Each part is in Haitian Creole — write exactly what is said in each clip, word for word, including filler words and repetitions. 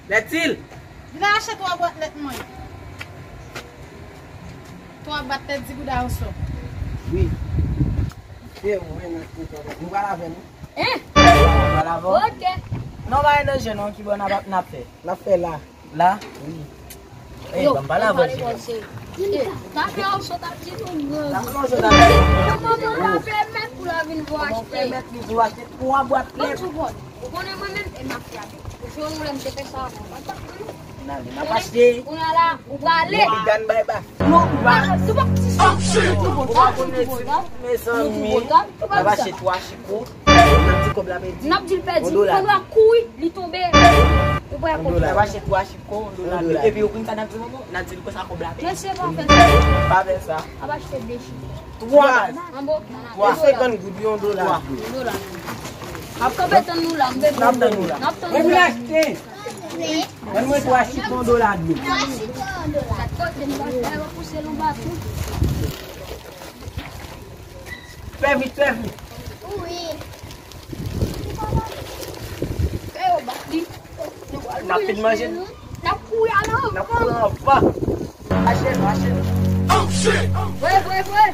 Lètil! Vin achte twa bwat lèt mwen. Twa bwat lèt di gouda ansò. Wi. E mwen nan kontan. Nou pral avè nou. Hein? Nou pral avè w? Ok. Non, pa gen danje non, ki bò n ap, n ap fè? N ap fè la. La? Wi. Ey, ban m pale avè w, Junior. Kòman w pèmèt pou l vin vou achte? Kòman w pèmèt li vou achte twa bwat lèt? Ou konnen mwen menm e mafya menm. Ou jwenn ou lè m te fè sa avan. N ale, n ap achte. Kounye a la, ou prale. Epi dan bay bas. Nou pa, nou pa konnen ti mezanmi. N ap achte twa chiko. N ap di kòb la pèdi. N ap di l pèdi. Yon dola. Pandan l ap kouri, li tonbe. Ou pa konprann. N ap achte twa chiko, yon dola. Epi ou konn sa n ap di manman? N ap di l konsa kòb la pèdi. Mesye, pa fè sa. Pa fè sa. Ap achte de chiko. Twa. Anbo. Twa. Senkant goud, yon dola. Twa. Yon dola. Ap kanpe tann nou la, m bezwen. N ap tann nou la. N ap tann nou la. Mwen vin achte. Ban mwen twa chiko, yon dola dlo. Fè vit, fè vit. N ap fin manje. N ap kouri al anvan. N ap kouri anvan. Mache, mache. Vre, vre, vre.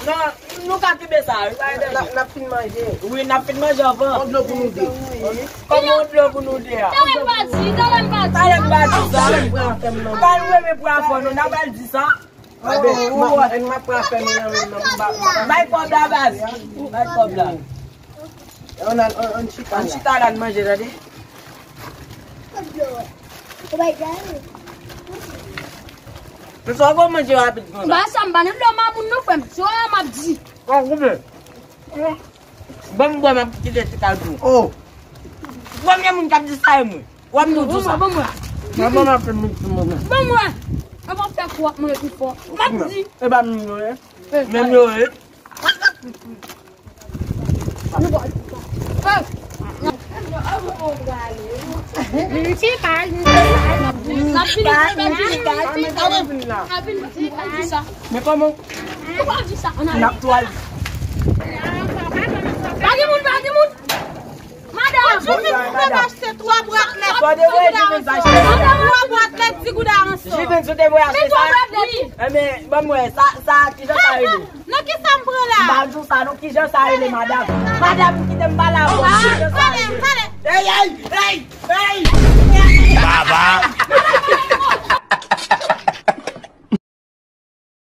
Non, nou ka kenbe sa wi. N ap, n ap fin manje. Wi, n ap fin manje anvan. Yon dlo pou nou de. Kòman yon dlo pou nou de a? Talè m pa di, talè m pa di. Talè m pa di sa. Talè m pran fè m nan. Bay mwen men pran fò nou, n ap al di sa. Bay kòb la baz. Bay kòb la. Ann, ann, ann chita la. Ann chita la, n manje, tande. Men sa w ap manje rapid konsa. Ba sa m pa nan dlo mamoun non, frè m. Se w a m ap di. Ban m bwè, m ap kite ti kal tou. Oh. Premye moun k ap di sa e mwen. W ap nou di sa. Ban mwen. Manman m ap fè m ti moman. Ban mwen. An pa fè kou ap mwen pi fò. M ap di. E pa menm yo ye. Menm yo ye. Men kòman? N ap twal. Pa gen moun, pa gen moun. Madam, Jivens, m achte twa bwat lèt. Twa bwat lèt di gouda ansò. Jivens, ou te voye achte sa? Enben, ban m wè, sa, sa, kijan sa rele? Nan ki sa m pran la? M pa di w sa non, kijan sa rele, madam? Madam, kite m pale avè w. Kijan sa rele? Ey, ey, ey, ey! Baba!